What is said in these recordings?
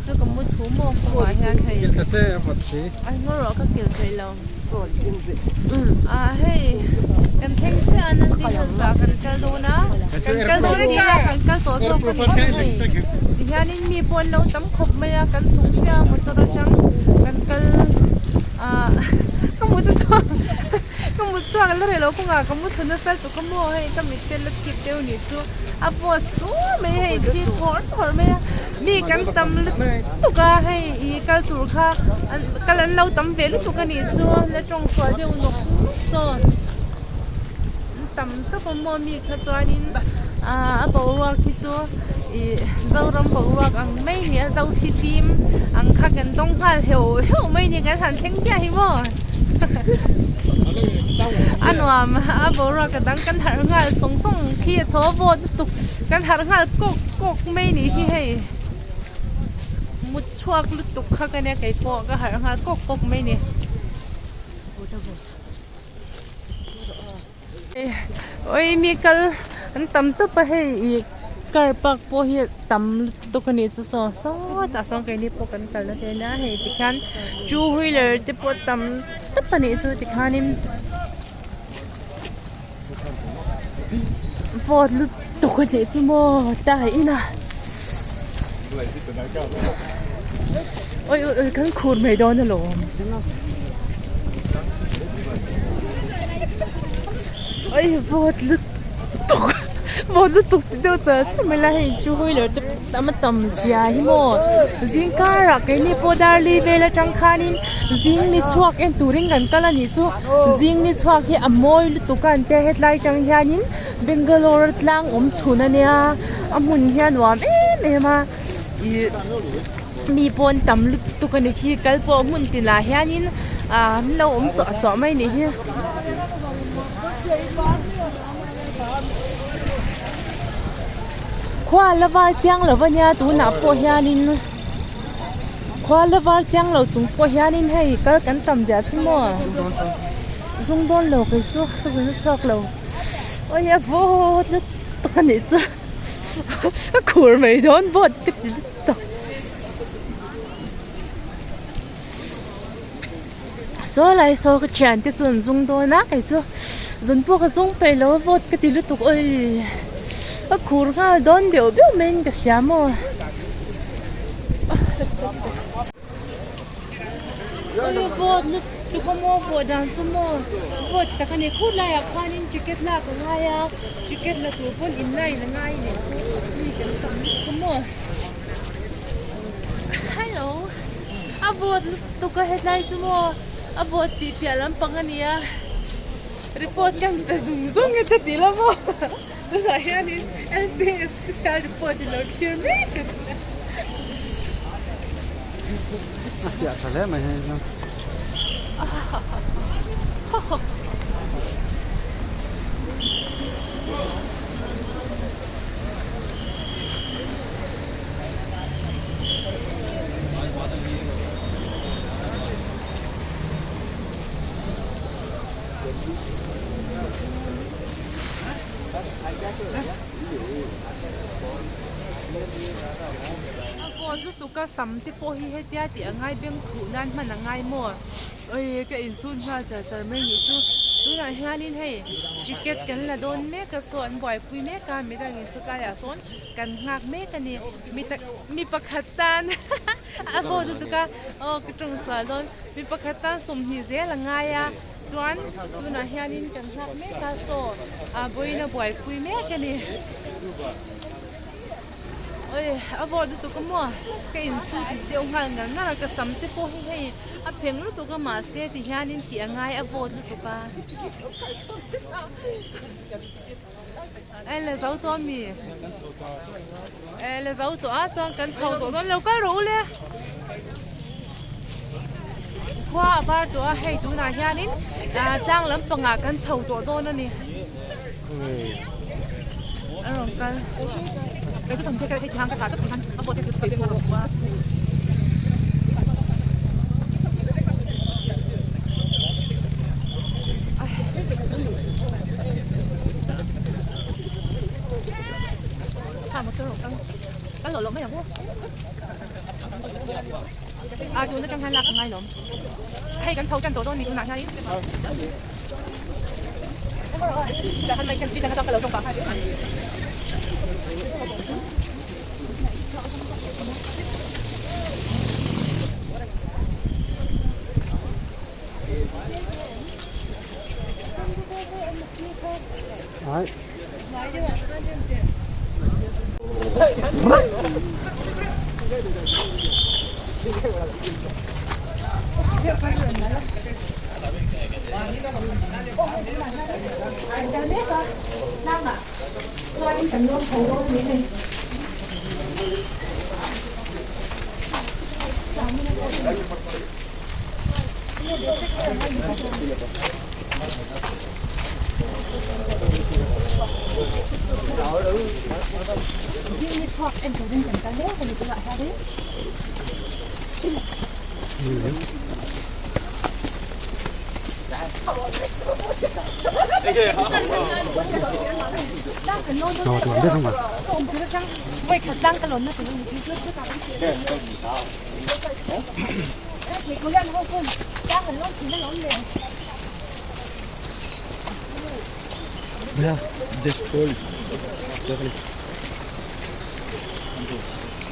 chu ka mu thu maw kawngah hian hei a hmawr ah ka kilh theih lo ah hei kan thleng chiah a Nandi Hills ah kan kal dawn a kan kal dawn ni a kan kal tawh zawk a nih chu hei tihianin mi pawh an lo tam khawp mai a kan chhuk chiah a motor atang kan kal ah ka mut a chhuak ka mut chhuak la reh lo kawngah ka mu thlu nasa lutuk a maw hei ka mit te la thip deuh nih chu a pawh sur mai hei thli thawr thawr mai a mi kan tam lutuk a hei ih kal tur kha an kal an lo tam ve lutuk a nih chu la tawng sual deuh nawk nawk sawn an tam tawp a maw mi kha chuanin ah a boruak hi chu ih zoram boruak ang mai a ni a zo thi fim ang kha kan dawng nghal heuh heuh mai a ni kan han thleng chiah hi maw a nuam a boruak a dang kan harh nghal sawng sawng khi a thaw vawt lutuk kan harh nghal kawk kawk mai nih hi hei mut chhuak lutuk kha ka nia keipawh ka harh nghal kawk kawk mai a ni. Oi mi kal an tam tawp a hei ih car park pawh hi tam lutuk a nih chu saw sawtah sawn keini pawh kan kalna te ania hei tikhian two wheeler te pawh tam tawp a nih chu tikhianin vawt lutuk a nih chu maw tai ina oi oi oi kan khur mai dawn alawm. Oi vawt lutuk vawt lutuk ti deuh char char mai la hei two wheeler te tam a tam zia hi maw zing karah keini pawh darli vel atang khanin zing ni chhuak en turin kan kal a nih chu zing ni chhuak hi a mawi lutuk a an tia hetlai atang hianin Bangalore tlang awm chhun a nia a hmun hi a nuam em em a ih mi pawh an tam lutuk a ni khi kal pawh hmun tinah hianin ah an lo awm chawh chawh mai a nih hi. Khua la var chiang lo a nia tunah pawh hianin khua la var chiang lo chung pawh hianin hei kal kan tam zia chu maw zung dawn lo kei chu ka zun a chhuak lo awi a vawt lutuk a nih chu a khur mai dawn vawt ka ti lutuk. Saw lai saw ka thian te chu an zung dawn a kei chu zun pawh ka zung peih lo a vawt ka ti lutuk awi a khur nghal dawn deuh deuh mai in ka hria maw awi vawt lutuk a maw vawt dan chu maw vawt tak a ni khut laiah khuanin ticket lak a ngai a ticket la tur pawn in line a ngai a ni mi kan tam lutuk a maw hello. A vawt lutuk a hetlai chu maw a vawt tih piah lampang a nia report kan pe zung zung e te tih la maw tunah hianin L P S special report i lo thlir mek a ni a. A fiah tha hle mai hei chu. A vawt lutuk a sam te pawh hi hetia tih a ngai beng khuh nan hman a ngai maw oi ka insut nghal char char mai nih chu tunah hianin hei ticket kan la dawn mek a saw an buaipui mek a midangin sawtlaiah sawn. Kan nghak mek a ni. Mi tak mi pakhat tan a vote lutuk a aw ka tawng sual dawn. Mi pakhat tan 20 zel a ngai a chuan tunah hianin kan nghak mek a saw a vawiin a buaipui mek a ni. Oi a vote lutuk a maw ka insut deuh nghal ngar ngar a ka sam te pawh hi hei a pheng lutuk a mahse ti hianin tih a ngai a vote lutuk a. E le zo tawh ami? E le zo tawh a chuan kan chho tawh dawn lo kal rawh u le. Khua a var tawh a hei tunah hianin tlang lampangah kan chho tawh dawn a ni. A rawn kal. Kal loh loh mai ang u. A tun atang hian lak a ngai lawm. Hei kan chho tan tawh dawn ni tunah hianin. Tah khan mai khian speed atang ka lo tawng pah kha. Ai.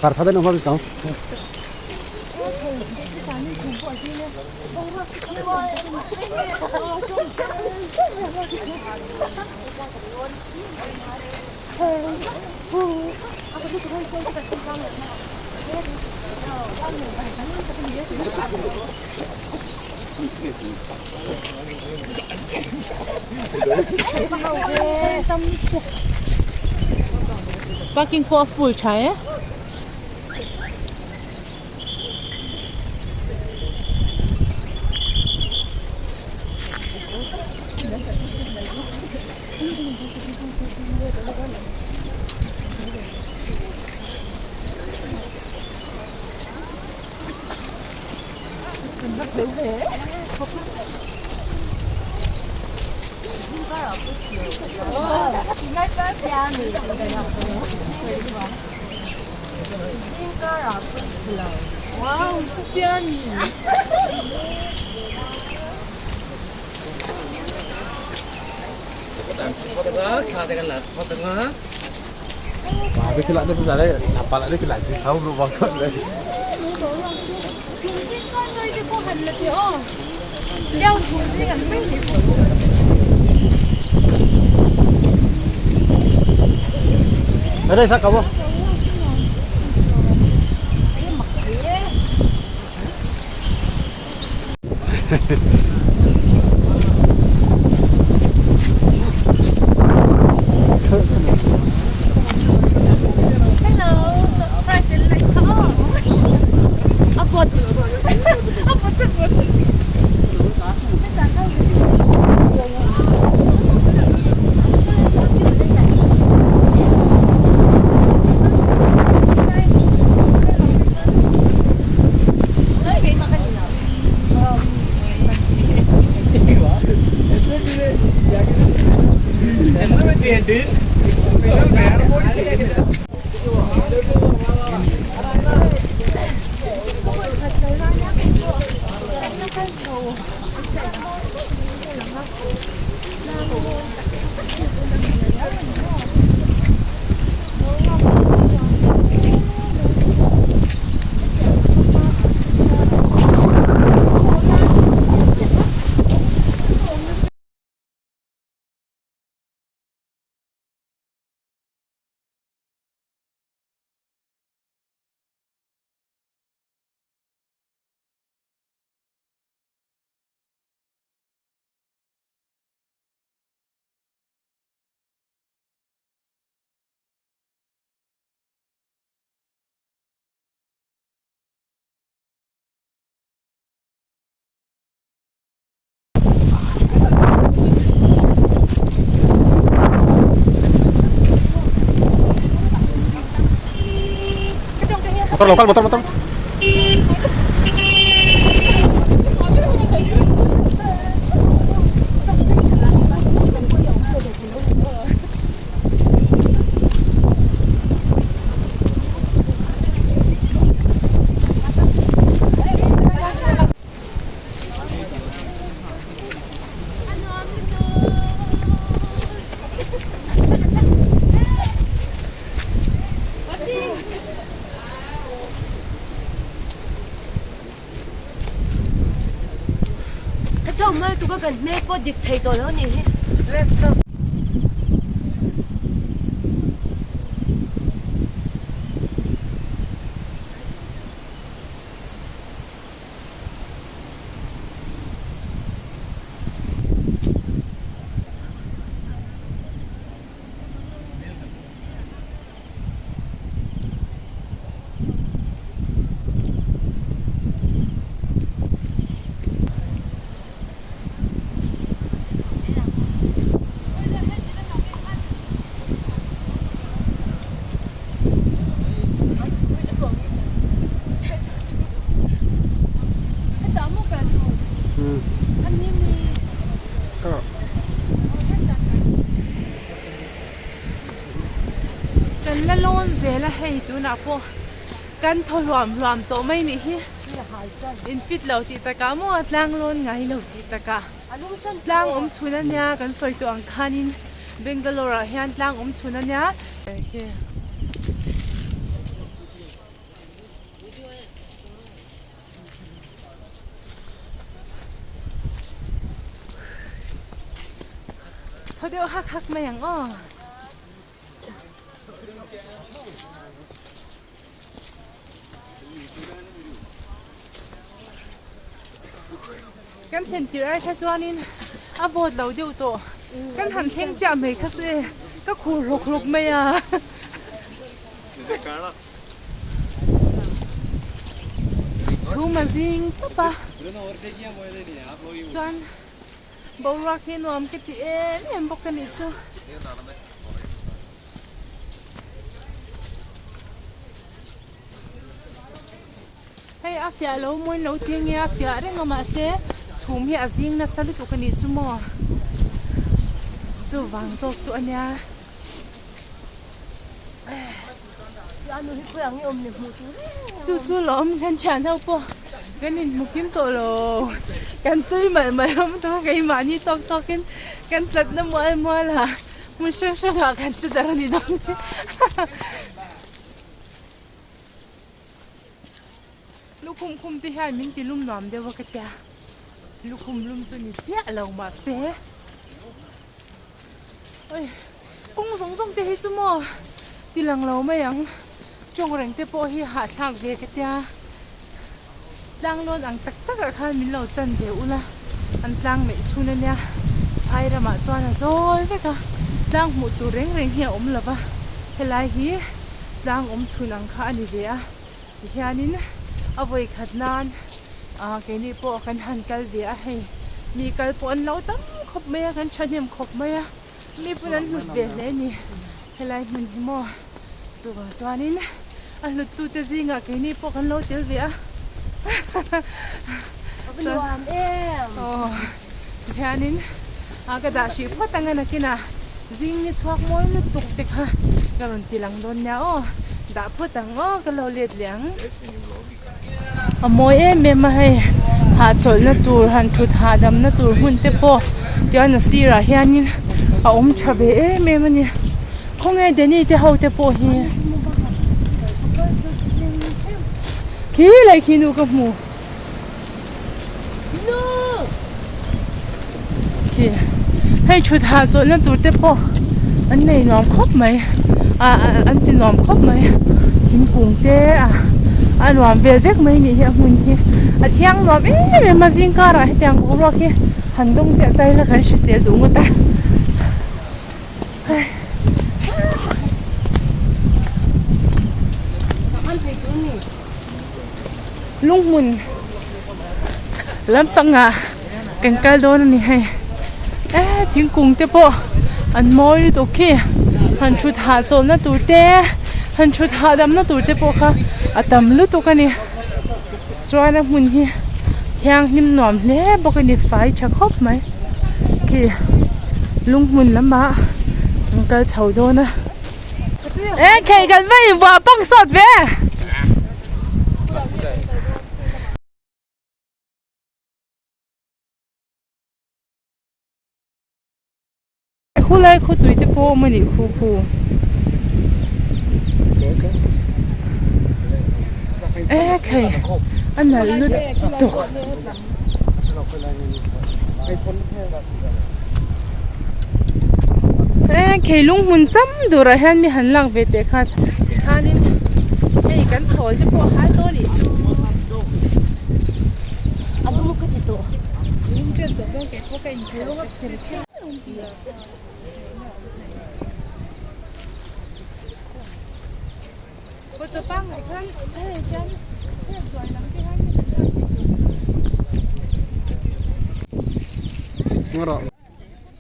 Paratha ben awm a Parking pawh a full tha e. Motor lokal, motor, motor. chau hma lutuk a kan hmel pawh dik thei tawh lo a nih hi. Kan la lawn zel a hei tunah pawh kan thaw hluam hluam tawh mai nih hi in fit lo tih takah maw tlang lawn ngai lo tih takah tlang awm chhun a nia kan sawi tawh ang khanin Bangalore ah hian tlang awm chhun a nia. Thaw deuh hak hak mai ang aw. Kan thlen tirh ai kha chuanin a vawt lo deuh tawh. Kan han thleng chiah mai kha chu e ka khur hlawk hlawk mai a. Chhum a zing tawp a chuan boruak hi nuam ka ti em em bawk a nih chu. Hei a fiah lo mawi lo ti nge a fiah reng a mahse chhum hi a zing nasa lutuk a nih chu maw chuvang zawk chu a nia. Chu chu lawm kan thian ho pawh kan inhmu kim tawh lo kan tui malh malh awm tawh a keimahni tawk tawk in kan tlatna mual mual ah hmun hrang hrang ah kan tla darh a ni dawn hi. Lukhum khum te hian min ti lum nuam deuh a ka tia lukhum lum chu ni chiah lo mahse oi kawng zawng zawng te hi chu maw ti lang lo mai ang tawng reng te pawh hi hahthlak ve ka tia tlang lawn ang tak tak ah khan min lo chan ve ula an tlang neih chhun ania phai ramah chuan a zawl vek a tlang hmuh tur reng reng hi a awm lo va helai hi tlang awm chhun ang kha a ni ve a tihianin a vawi khat nan ah keini pawh kan han kal ve a hei mi kal pawh an lo tam khawp mai a kan thahnem khawp mai a mi pawn an hlut ve hle a ni helai hmun hi maw chuvang chuanin a hlut tute zingah keini pawh kan lo tel ve a nuam em aw tihianin ah ka dah hrih phawt ang a nakinah zing ni chhuak mawi lutuk te kha ka rawn ti lang dawn nia aw dah phawt ang aw ka lo let leh ang a mawi em em a hei hahchawlhna tur han thut hahdamna tur hmun te pawh tichuan a sirah hianin a awm tha ve em em a ni khawnge Danny te ho te pawh hi khi leh khi nu ka hmu. Hei thut hahchawlhna tur te pawh an nei nuam khawp mai ah an ti nuam khawp mai thingkung te a a nuam vel vek mai anih hi a hmun hi a thiang nuam em em a zing karah hetiang boruak hi han dawng chiah ta ila kan hrisel duh ngawt a. Lunghmun lampangah kan kal dawn a ni hei eh thingkung te pawh an mawi lutuk khi han thut hahchawlhna tur te han thut hahdamna tur te pawh kha a tam lutuk a ni chuan a hmun hi thianghlim nuam hle bawk a ni fai tha khawp mai khi lunghmun lamah an kal chho dawn a. E khei kan va inbuah pang sawt ve. Khulai khawtui te pawh awm a nih khu khu. E khei a nalh lutuk. E khei lung hmun cham durah hian mi han lak ve teh kha tikhanin hei kan chhawl te pawh a hal dawn nih chu. A lung ka ti tawh. Lung chen tawh dawn kei pawh ka inchhir sek sek. Photo pangngai khan hei hian heng hnuai lam te hian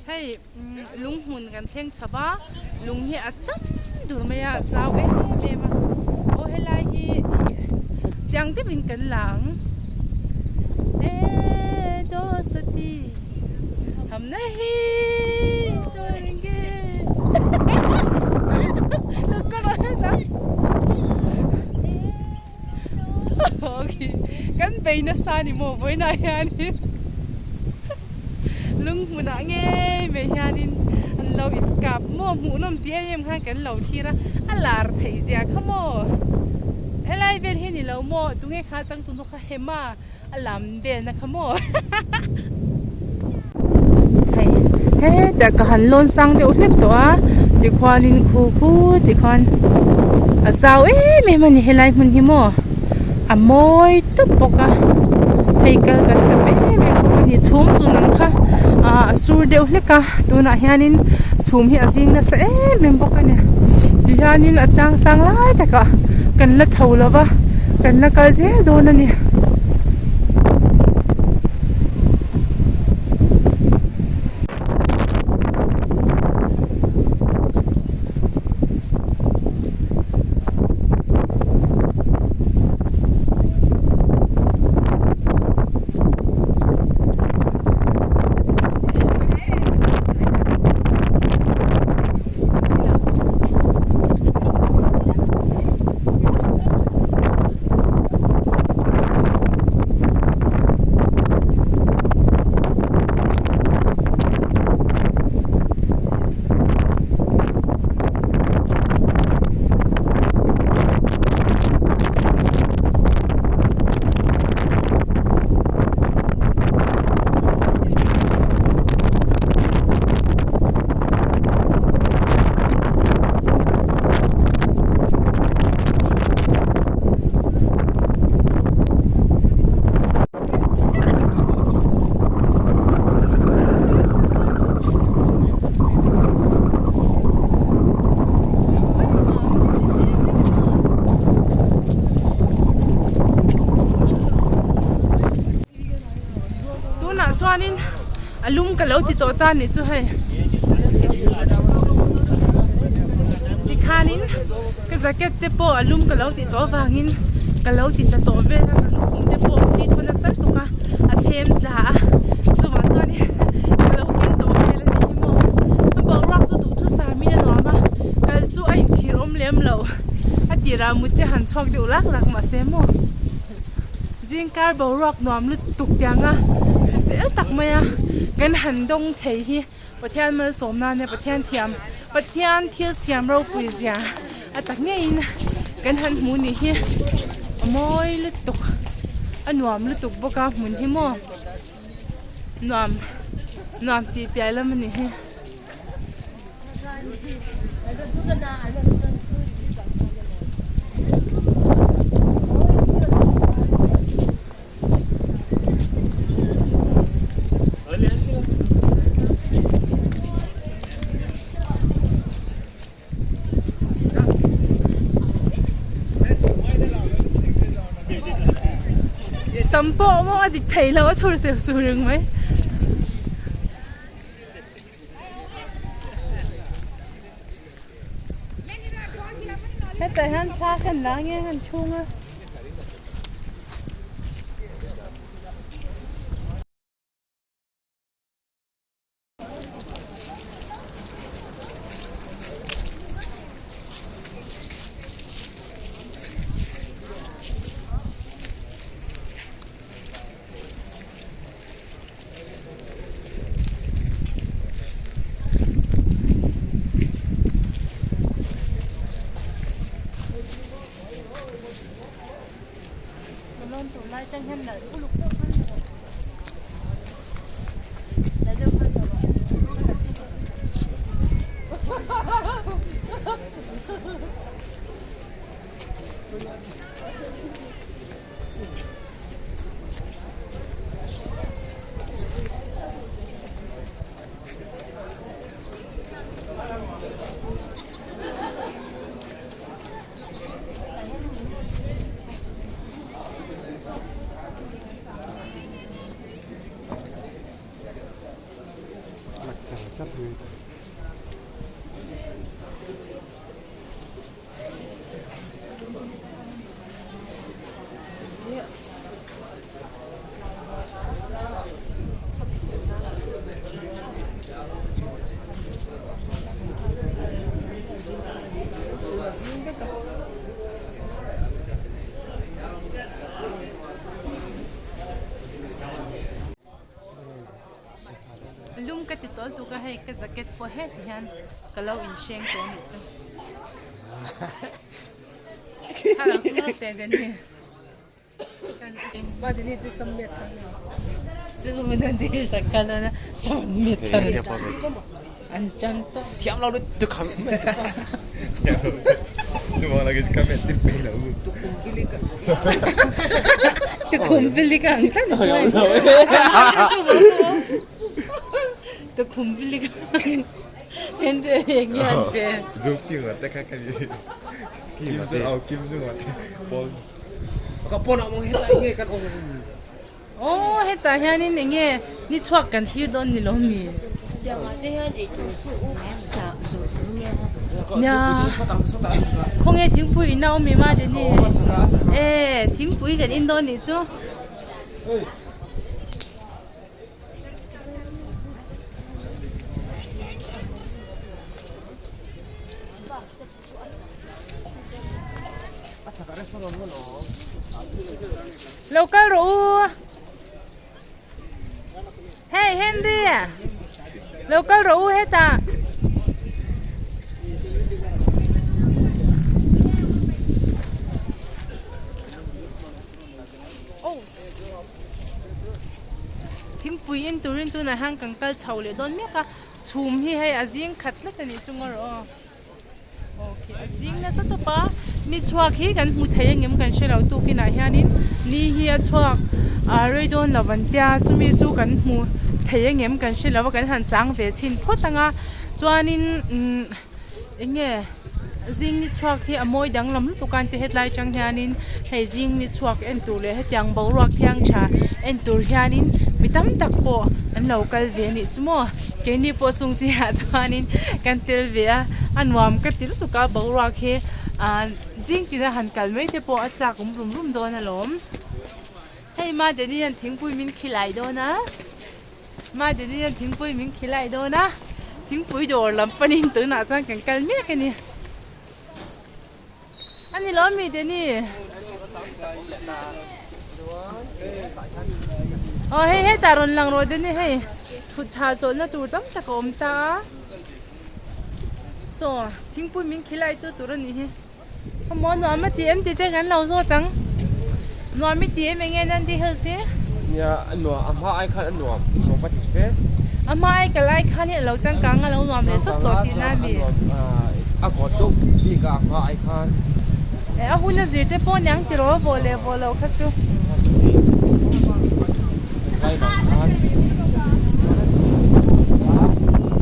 hei lung hmun kan thleng chho va lung hi a cham dur mai a a zau em em a aw helai hi chiang deuhin kan la ang e dosati ham nahi todenge Kan bei nasa ni maw vawiinah hianin lung hmunah ngei mai hianin an lo inkap maw hmuhnawm ti em em khan kan lo thlir a, a lar theih zia kha maw helai vel hi ni lo maw tunge kha changtunu kha Hema a lam velna kha maw hei hetah ka han lawn sang deuh hlek tawh a tikhuanin khu khu tikhuan a zau em em a ni helai hmun hi maw a mawi tawp bawk a hei kal kan tam em em bawk a ni chhum chu nang kha ah a sur deuh hlek a tunah hianin chhum hi a zing nasa em em bawk a ni tihianin a tlang sang lai takah kan la chho lo va kan la kal zel dawn a ni. Tunah chuanin a lum ka lo ti tawh ta nih chu hei tikhanin ka jacket te pawh a lum ka lo tih tawh avangin ka lo ti ta tawh vel a ka lukhum te pawh khi thaw nasa lutuk a a chhem tla a chuvang chuanin ka lo keng tawh vel a nih hi maw a boruak chu duh thu samin a nuam a kal chu a inchhir awm lem lo a tirah mut te han chhuak deuh lak lak mahse maw. Zingkar boruak nuam lutuk tianga hrisel tak maia kan han dawng thei hi Pathian malsawmna nia Pathian thiam Pathian thil siam ropui zia a tak ngeiin kan han hmu nih hi a mawi lutuk a nuam lutuk bawk a hmun hi maw nuam nuam tih piah lam a ni hi. Sam pawh maw a dik thei lo a thur sep sur reng mai. Hetah hian thla khan la nge han chhung a. Lum ka ti tawl tuk a hei ka jacket pawh heti hian ka lo inhreng tawh a nih chu. Aw hetah hianin eng nge ni chhuak kan thlir dawn ni lo mi? Nia khawnge thingpui in a awm em a Deni e thingpui kan in dawn nih chu. Lo kal rawh u. Hey Henry. Lo kal rawh u hetah. Thingpui in turin tunah hian kan kal chho leh dawn mek a. Chhum hi hei a zing khat tlat a nih chu ngaw rawh aw. Okay, a zing nasa tawp a, ni chhuak hi kan hmu thei ang em kan hre lo tukinah hianin ni hi a chhuak ah rei dawn lo an tia chumi chu kan hmu thei ang em kan hre lo a kan han chang ve chhin phawt ang a chuanin umm eng nge zing ni chhuak hi a mawi danglam lutuk a an ti hetlai atang hianin hei zing ni chhuak en tur leh hetiang boruak thiang tha en tur hianin mi tam tak pawh an lo kal ve a nih chu maw. Keini pawh chung zingah chuanin kan tel ve a, a nuam ka ti lutuk a boruak hi ah zing tina han kal mai te pawh a chak awm rum rum dawn alawm. Hei Madeni hian thingpui min khilai dawn a, Madeni hian thingpui min khilai dawn a, thingpui dawr lam panin tunah chuan kan kal mek a ni. A ni lo mi Deni. Aw hei hetah rawn lang rawh Deni hei thut tha chawlhna tur tam tak a awm ta a. Saw thingpui min khilai tu tur a nih hi. Khawmaw nuam a ti em tih te kan lo zawt ang. Nuam i ti em enge Nandi Hills hi? Nia a nuam a hma ai khan a nuam nuam ka ti fe. A hma ai kal ai khan hi a lo changkang a lo nuam leh sawt tawh tihna a mi. A vawt deuh bik a a hma ai khan. A hun a zir te pawh niang tiraw a vawh leh vawh loh kha chu.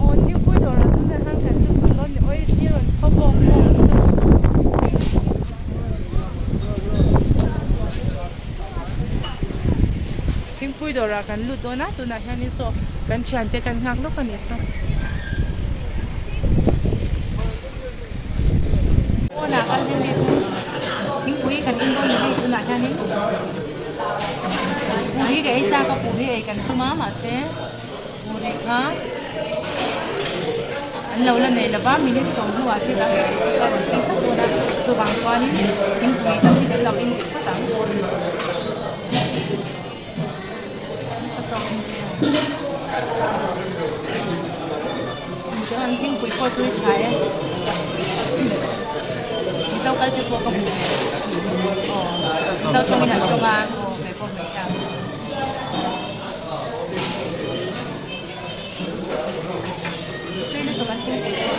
Aw thingpui dawrah tunah hian kan lut tawh dawn ni awi ni rawn khaw bawk bawk chu. Thingpui dawrah kan lut dawn a tunah hianin saw kan thiante kan nghak lawk a ni saw. Pawnah kal hian hei chu thingpui kan in dawn ni hei tunah hianin puri ka ei chak a puri ei kan tum a mahse puri kha an lo la nei lova minute sawm hnuah thil dang ei tur chu a rawn thleng chauh dawn a chuvang chuanin thingpui chauh hi kan lo in phawt ang. Chuan thingpui pawh tui tha e Mizo kal te pawh ka hmu ve aw Mizo tawngin an tawng a aw kei pawh hmeichhia an ni. Tui lutuk an thingpui pawh.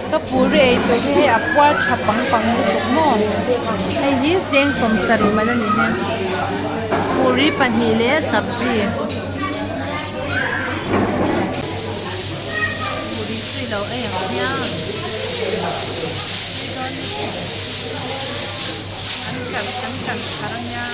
Ka puri ei tur hi hei a puar tha pang pang lutuk maw hei hi cheng sawmsarih man a ni hi puri pahnih leh sabji puri chu ilo ei ang hian an kan an kan thar a nia.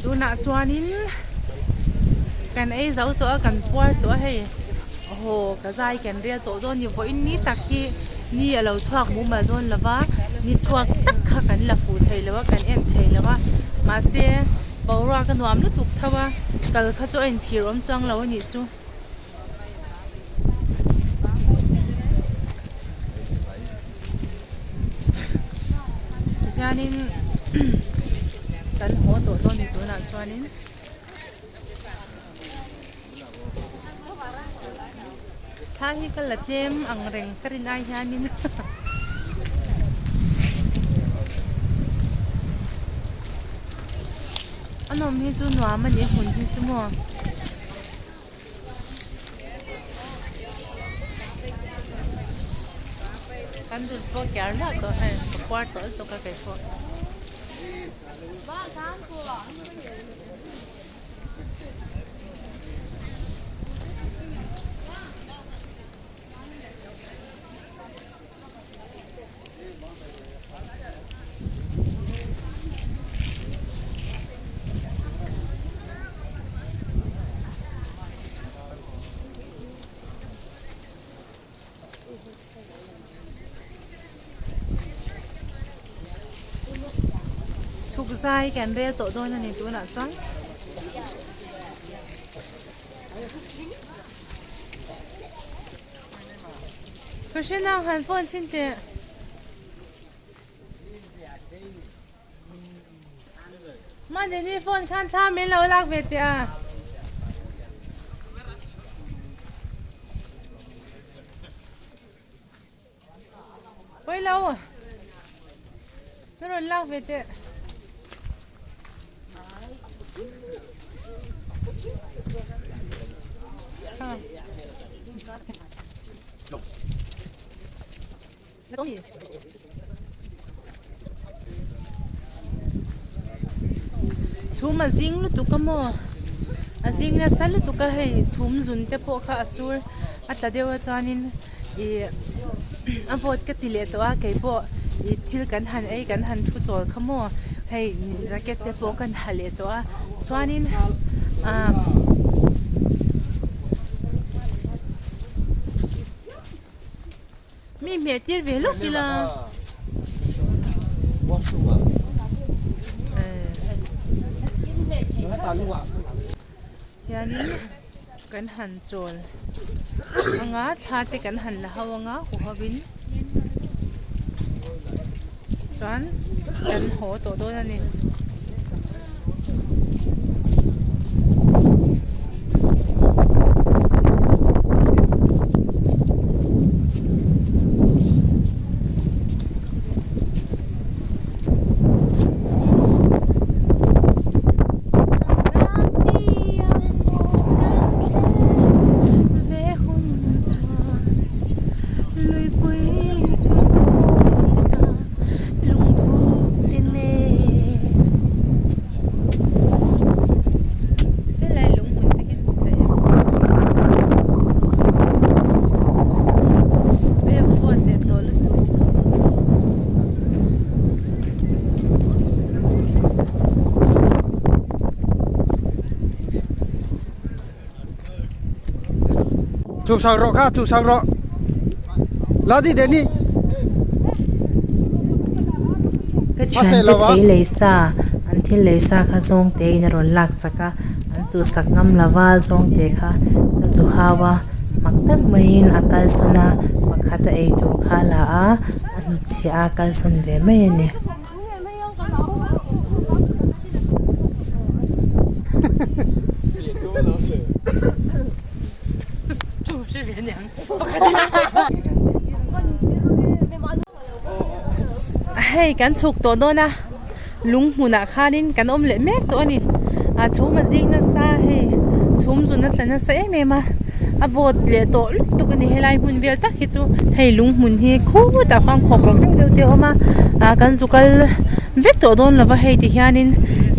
Tunah chuanin kan ei zo tawh a kan puar tawh a hei haw ka zai kan rel tawh dawn a ni vawiin ni tak hi ni a lo chhuak mumal dawn lo va ni chhuak tak kha kan la fuh thei lo a kan en thei lo a mahse boruak a nuam lutuk tho a kal kha chu a inchhir awm chuang lo a nih chu. Tihianin kan haw tawh dawn a ni tunah chuanin thla hi ka la tlem ang reng ka rin ai hianin a nawm hi chu nuam a ni a hmun hi chu maw. Kan dul pawh kiar hlah tawh hei ka puar tawh lutuk a kei pawh. Chhuk zai kan rel tawh dawn a ni tunah chuan. Krishna han phone chhin teh. Mahni phone khan thla min lo lak ve teh a. Pawi lo. Na rawn lak ve teh. Chhum a zing lutuk a maw a zing nasa lutuk a hei chhum zun te pawh kha a sur a tla deuh a chuanin ih a vawt ka ti leh tawh a keipawh ih thil kan han ei kan han thu chawl kha maw hei jacket te pawh kan ha leh tawh a chuanin ah. Mi hmeh tir ve lawk ila. Hianin kan han chawl anga thla te kan han la ho anga hu hovin chuan kan haw tawh dawn a ni. Helai lung hmun te hi hmu thei ang hei a phone leh tawh lutuk. Chhuksak rawh kha chhuksak rawh la di deni. Ka thiante thei lei sa an thil lei sa kha zawng te in a rawn lak chak a an chuhsak ngam lo va zawng te kha ka zu hau a mak tak maiin a kalsawn a pakhat a ei tur kha a la a a hnutchhiah a kalsawn ve mai a ni. Hei kan chhuk tawh dawn a lung hmunah khanin kan awm leh mek tawh a ni a chhum a zing nasa hei chhum zun a tla nasa em em a a vawt leh tawh lutuk a ni helai hmun vel tak hi chu hei lung hmun hi khutah khuan khawk rawk deuh deuh te a awm a ah kan zu kal vek tawh dawn lova hei ti hianin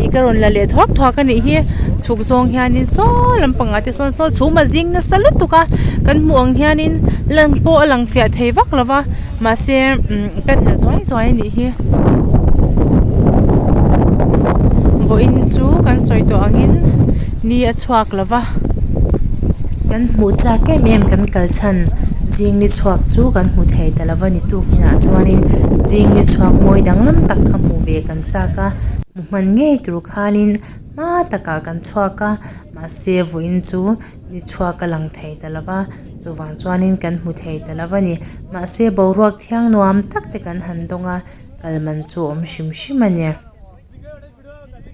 ih ka rawn la leh thuak thuak a nih hi chhuk zawng hianin saw lampangah te sawn saw chhum a zing nasa lutuk a kan hmuh ang hianin lang pawh a lang fiah thei vak lova mahse umm kan la zuai zuai a nih hi vawiin chu kan sawi tawh angin ni a chhuak lova. Kan hmuh chak em em kan kal chhan zing ni chhuak chu kan hmu thei ta lova ni tuk inah chuanin zing ni chhuak mawi danglam tak kha hmuh ve kan chak a hmu hman ngei tur khanin hma takah kan chhuak a mahse vawiin chu ni chhuak a lang thei ta lova chuvang chuanin kan hmu thei ta lova ni mahse boruak thiang nuam tak te kan han dawng a kal man chu a awm hrim hrim a ni.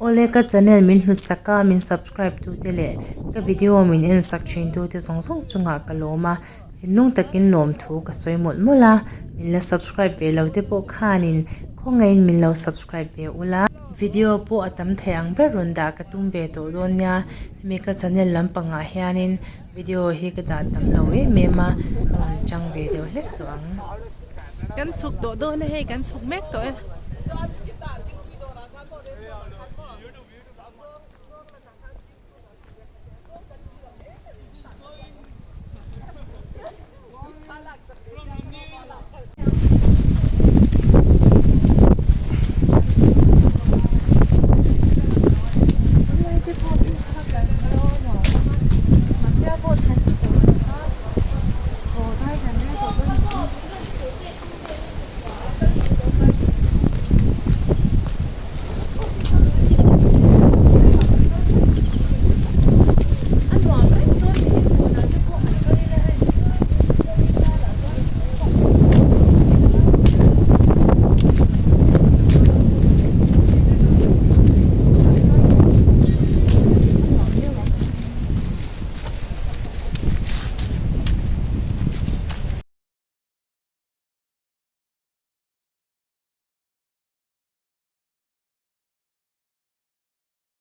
Awle ka channel min hlut sak a min subscribe tu te leh ka video min en sak thin tu te zawng zawng chungah ka lawm a thinlung takin lawm thu ka sawi mawlh mawlh a min la subscribe ve lo te pawh khanin khawngaihin min lo subscribe ve ula video pawh a tam thei ang ber rawn dah ka tum ve tawh dawn nia hemi ka channel lampangah hianin video hi ka dah tam lo em em a ka rawn chang ve deuh hlek tawh ang. Kan chhuk tawh dawn a hei kan chhuk mek tawh e.